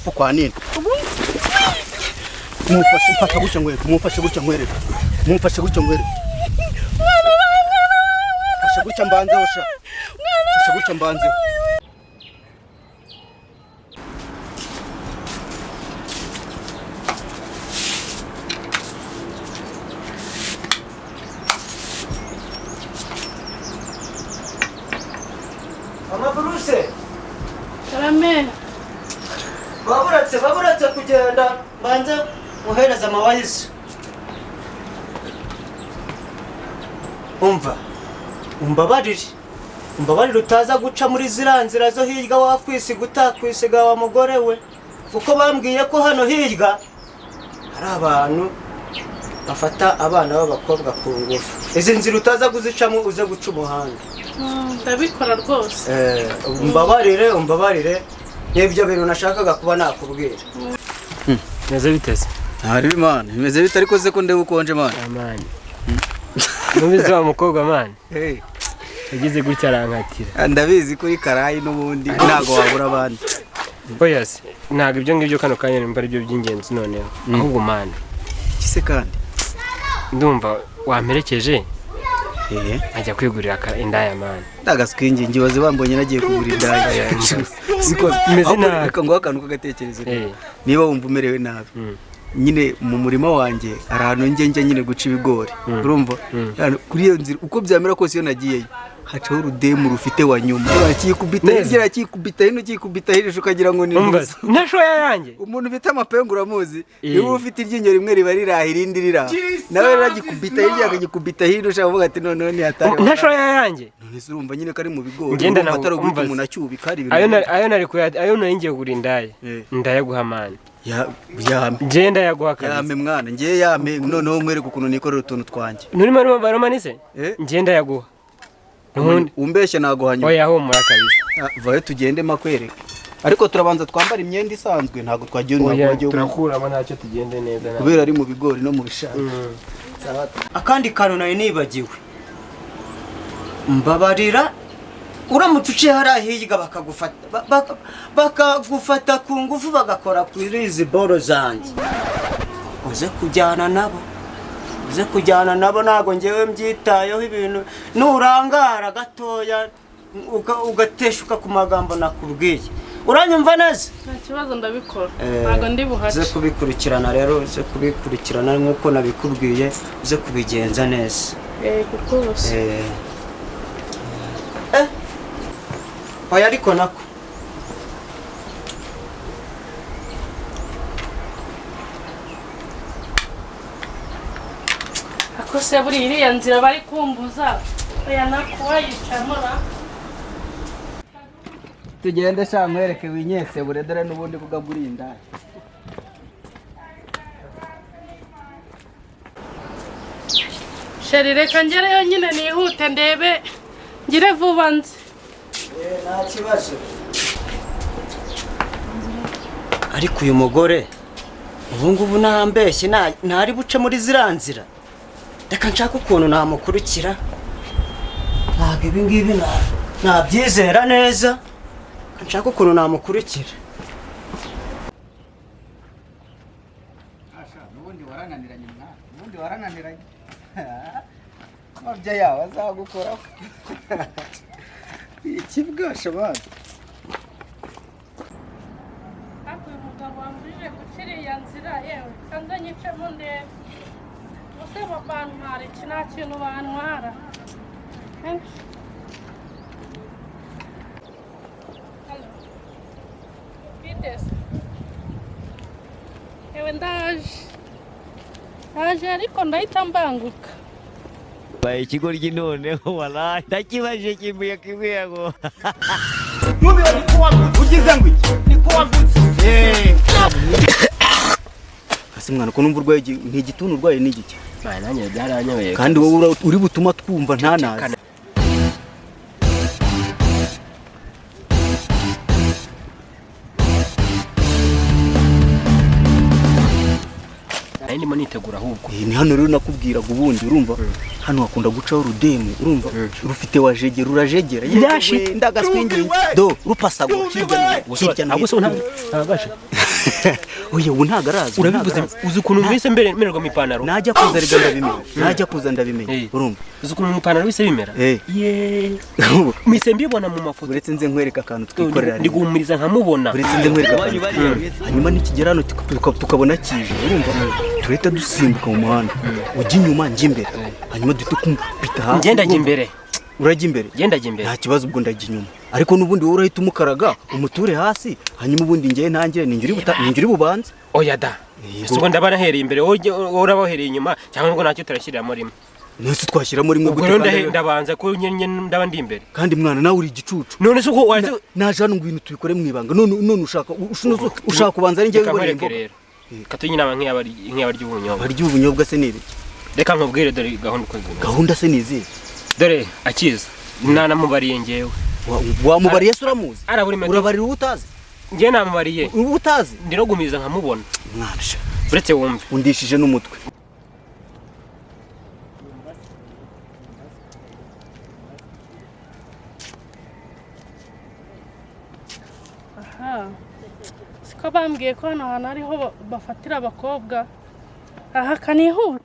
Kwa nini? Mumfashe, mfasha gutya nkwereke, mumfashe gutya nkwereke, mumfashe gutya nkwereke. Mfasha gutya mbanzeho sha. Mfasha gutya mbanzeho. Amaburuse. Karame. Baburatse kugenda banze muhereza amawayizi. Umva, umbabarire utaza guca muri ziriya nzira zo hirya wakwisiga utakwisiga wa mugore we, kuko bambwiye ko hano hirya hari abantu bafata abana b'abakobwa ku ngufu. Izi nzira utaza kuzicamo uze guca umuhanda. Ndabikora rwose. Umbabarire n'ibyo bintu nashakaga kuba nakubwira. Meze biteze. Ntari bimana, bimeze bite ariko se ko ndeba ukonje mana? Amani. Nubizi wa mukobwa man. Yagize gutya arankatira. Ndabizi kuri karayi n'ubundi ntago wabura abandi. Oya se, ntago ibyo ngibyo kano kanya nimba ari byo by'ingenzi noneho. Ahubwo man. Kise kandi. Ndumva wamperekeje. Ajya kwigurira indaya man. Ndagaswingi ngibaze bambonye nagiye kugura indaya. Siko meze nabi. Reka nguhe akantu k'agatekerezo. Niba wumva umerewe nabi. Nyine mu murima wanjye hari ahantu njye nyine guca ibigori. Urumva? Kuri iyo nzira uko byamera kose iyo nagiyeyo hacaho urudemu rufite wa nyuma. Kikubita hirya, kikubita hino, kikubita hirya ukagira ngo ni nashoya yanjye. Umuntu bita amapengu uramuzi. Niba ufite iryinyo rimwe riba riraha irindi riraha. Nawe ragikubita hirya akagikubita hino ushaka kuvuga ati noneho ni hatari. Nashoya yanjye. None se urumva nyine kari mu bigori. Ngenda Urumva atari uguhita umuntu acyubika ari ibintu. Ayo nari ngiye kugura indaya. Ndayaguha man. Yame. Ngenda yaguha kabisa. Yame mwana, ngiye yame noneho nkwereke ukuntu nikorera utuntu twanjye. Nuri baromanise? Ngenda yaguha. Umbeshye naguha nyuma. Oya humura kabisa. Vayo tugende makwereke. Ariko turabanza twambara imyenda isanzwe ntago twagiye ntago wagiye. Turakuramo ntacyo tugende neza. Kubera ari mu bigori no mu bishanga. Akandi kantu nayo nibagiwe. Mbabarira uramutse uciye hariya hirya bakagufata ku ngufu bagakora kuri izi boro zanjye. Uze kujyana nabo. Uze kujyana nabo ntago ngewe mbyitayeho ibintu nurangara gatoya ugateshuka ku magambo nakubwiye. Uranyumva neza? Nta kibazo ndabikora. Ntago ndi buhace. Uze kubikurikirana rero, uze kubikurikirana nkuko nabikubwiye, uze kubigenza neza. Rwose. Oya ariko nako. Ako se buri iriya nzira bari kumbuza. Oya nako wayicamura. Tugende sha nkwereke winyese bure dore n'ubundi kugagura indaya. Sheri reka ngereyo nyine nihute ndebe ngire vuba nze. Nta kibazo. Ariko uyu mugore ubu ngubu ntambeshye ntari buce muri ziriya nzira. Reka nshaka ukuntu namukurikira. Ntabwo ibi ngibi nabyizera neza. Nshaka ukuntu namukurikira. Asha nubundi warananiranye mwana, nubundi warananiranye. Amabya yawe azagukora. Ikibwasha bana. Ariko uyu mugabo wambujije guca iriya nzira yewe kanze nyicemo ndebe. Ubuse bantwara iki nta kintu bantwara. Ewe ndaje. Ndaje ariko ndahita mbanguka. Baye ikigoryi noneho walahi ndakibajije kimbuye kimwe ngo. Ugize ngo iki? Niko wavutse. Ase mwana ko numva urwaye ntigituntu urwaye n'igiki. Nanjye byaranyobeye. Kandi wowe uri butuma twumva ntanazi. Ndimo nitegura ahubwo. Ni hano rero nakubwiraga ubundi urumva hano hakunda gucaho urudemu urumva rufite wajegera urajegera ndagaswingi do rupasago hirya no hino. Ntabwo. Oya, ubu ntabwo araza, ubu Urabivuze. ntabwo araza. Uzi ukuntu mbese mbere mererwa mu ipantaro? Najya kuza rega ndabimenya, najya kuza ndabimenya. Urumva? Uzi ukuntu mu ipantaro bise bimera? Eh. Mise mbibona mu mafoto. Uretse nze nkwereka akantu twikorera Ndi rero. guhumuriza nkamubona. Uretse nze nkwereka akantu. Hanyuma nikigera hano tukabona kije, urumva, turahita dusimbuka mu muhanda, ujya inyuma njya imbere, hanyuma duhite kumupita hasi. Ngenda jya Urumva? imbere. Urajya imbere? Ngenda jya imbere. Nta kibazo, ubwo ndajya inyuma, ariko n'ubundi wowe urahita umukaraga umuture hasi, hanyuma ubundi ngewe ntangire, ninjye uri bubanze. Oya da. Ese ubwo ndaba nahereye imbere, wowe uraba wahereye inyuma, cyangwa ngo ntacyo turashyiriramo rimwe? Nese twashyiramo rimwe Ubwo gute? rero ndabanza ko nyine ndaba ndi imbere. Kandi mwana, nawe uri igicucu. None se ubwo waze Naje hano ngo ibintu tubikore mu ibanga, none ushaka kubanza ari njyewe Reka wiboreye nkwereke imboga. rero. Reka tujye inama nk'iy'abarya ubunyobwa. Barya ubunyobwa se ni ibiki? Reka nkubwire, dore gahunda uko zimeze. Gahunda se ni izihe? Dore akiza nanamubariye ngewe. Wamubariye se? Uramuzi? Arabura imetero. Urabarira uwo utazi? Ngewe namubariye. Uwo utazi? Ndi no guhumuriza nkamubona. Mwana sha. Uretse wumve. Undishije n'umutwe. Aha siko bambwiye ko hano hantu ariho bafatira abakobwa? Aha kanihute.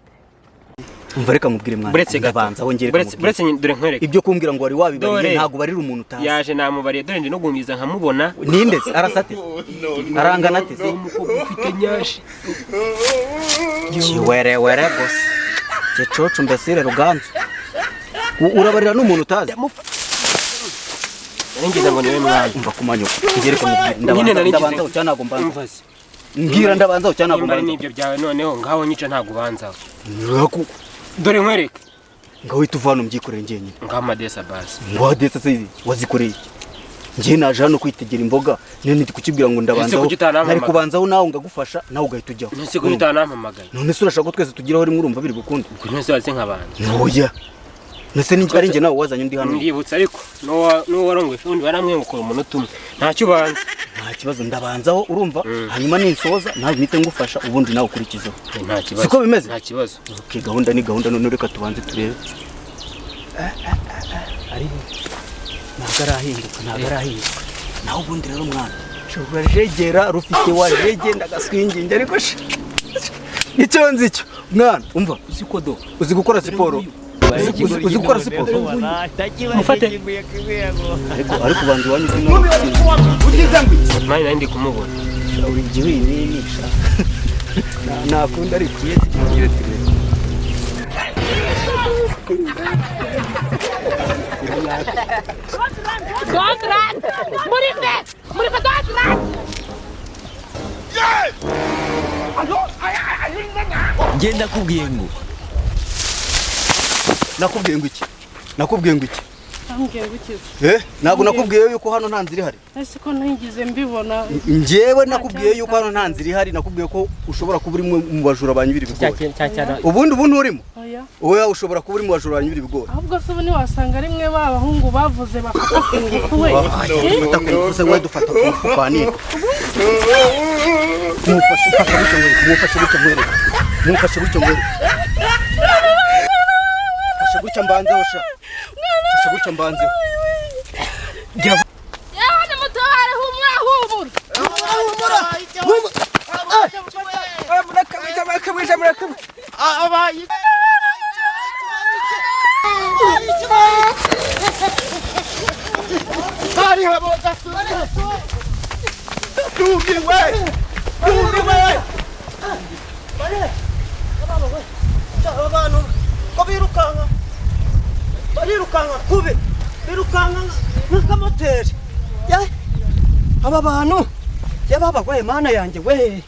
Umva, reka nkubwire mwana. Buretse gato. Ndabanza wongere. Buretse dore nkwereke. Ibyo kumbwira ngo wari wabibariye, Dore. ntabwo barira umuntu utazi. Yaje, namubariye, dore ndi no guhumuriza nkamubona. Ninde se? Arasate arangana ate se? Umukobwa ufite nyashi. Kiwerewere gusa, gicucu mbesire Ruganzu. Urabarira n'umuntu utazi? Nari ngo niwe mwana. Umva, kumanyuka ngere kamubwire. Nyine Ndabanza nari ngize- ndabanza cyangwa ntabwo mbanza? Umva se. Mbwira, ndabanza cyangwa ntabwo Nimba ari mbanza? n'ibyo byawe, noneho ngaho nyica, ntabwo ubanzaho. Nuraku. Dore nkwereke. Ngaho uhita uva hano mbyikorere njyenyine. Ngaho amadesa basi. Ngo adesa se wazikoreye iki? Njye naje hano kwitegera imboga, none ndi kukibwira ngo ndabanzaho. Ese kuki utanampamagaye? Nari kubanzaho nawe ngagufasha, nawe ugahita ujyaho. Ntese kuki utanampamagaye? None se urashaka ko twese tugeraho rimwe? Urumva biri gukunda? Ubwo ntese waze nkabanza. Oya, nese ni ari njye nawe wazanye undi hano? Ndibutsa ariko n'uwo warongoye undi waramwe ngo ukora umunota umwe, ntacyo ubanza. Nta kibazo, ndabanzaho, urumva, hanyuma ninsoza nawe mpite ngufasha, ubundi nawe ukurikizeho. Nta kibazo. Siko bimeze? Nta kibazo. Okay, gahunda ni gahunda. None reka tubanze turebe. Ari ntabwo arahinduka, ntabwo arahinduka. Naho ubundi rero mwana, rurajegera rufite wajegenda agaswinginge, ariko sha, icyo nzi cyo mwana, umva. Uzi ko do Uzi gukora siporo? Uzi gukora siporo? Mufate. Ariko ubanza iwanyu uzi nawe. Mani nari ndi kumubona. Uri igiwinini sha, nakunda ariko tugire turebe. Don't run! Murife! Murife, don't run! Njye ndakubwiye ngo Nakubwiye ngo iki? Nakubwiye ngo iki? Ambwiye ngo ukize. Eh, ntabwo nakubwiye yuko hano nta nzira ihari? Ese ko ntigeze mbibona? Njyewe nakubwiye yuko hano nta nzira ihari, nakubwiye ko ushobora kuba uri mu bajura banyibira ibigori. Ubundi urimo. Oya. Oya, ushobora kuba uri mu bajura banyibira ibigori. Ahubwo se ubu ntiwasanga rimwe ba bahungu bavuze bafata ku ngufu we? Dufata ku ngufu se? Wowe dufata ku ngufu kwa nini? Mufashe, mfashe gutyo ngwereke, mufashe gutyo ngwereke, mufashe gutyo ngwereke, mfashe gutya mbanzeho sha, mfashe gutya mbanzeho. Yewe, nimutabare, humura humura! Aba bantu ko birukanka, barirukanka kubi, birukanka nk'akamoteri. Ya, aba bantu yababagwaye, mana yanjye we!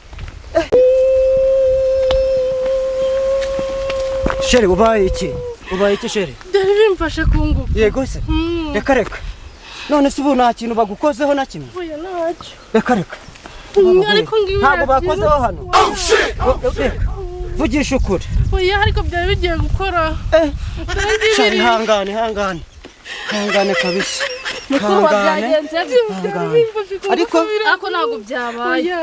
Chérie, ubaye iki? Ubaye iki, chérie? Byari bimfashe ku ngufu. Yego se? Reka reka, none se ubu nta kintu bagukozeho na kimwe? Oya, ntacyo. Reka reka. Ariko ngibi. Ntabwo bakozeho hano? Reka, vugisha ukuri. Oya, ariko byari bigiye gukora. Eh. Dore Chérie, ngibiri. ihangane, ihangane, ihangane kabisa. Kuba Ihangane. byagenze byari bimfashe ku ngufu. Ariko Ariko ntabwo byabaye. Oya,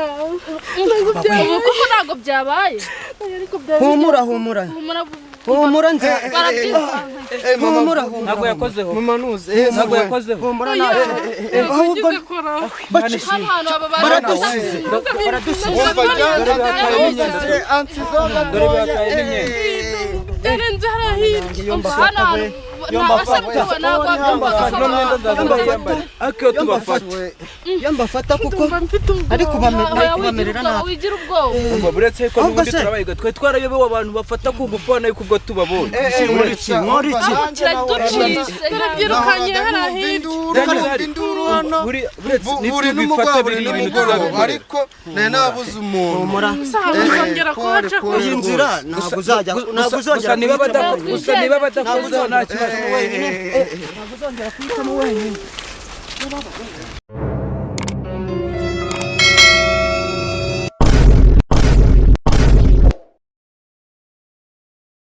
ntabwo byabaye. Ubu kuko ntabwo byabaye. Oya, ariko byari Humura, humura. Humura. Humura nze. Barabyirukanka. Humura, humura. Ntabwo yakozeho. Mama nuze. Ntabwo yakozeho. Humura nawe. Ahubwo hano hantu aba bantu Baradusize. Baradusize. Umva jyana ansizo gatoya. Dore nzi hariya hirya. Umva hano hantu ntabasha kubona, ntabwo wabyumvaga ko Ariko iyo tubafata Iyo mbafata kuko ndumva mfite ubwoba. Ariko Oya, bari kubamerera wigira ubwoba, nabi. wigira ubwoba. Umva, buretse ko Ahubwo n'ubundi se- turabahiga, twari twarayobewe abantu bafata ku ngufu hano, ariko ubwo tubabonye. Nkoriki, nkoriki. Kiraducitse. Turabyirukanye hariya hirya. Induru hano. Buretse Buri nitubifata n'umugoroba, buri biriya bintu n'umugoroba, tuzabikorera. ariko nari nabuze umuntu. Humura. Gusa uzongera kuhaca. Pole, Iyi nzira ntabwo uzajya, ntabwo Gusa uzongera niba kuyicamo bada- gusa niba badakozeho nta kibazo. wenyine. Ntabwo uzongera kuyicamo wenyine.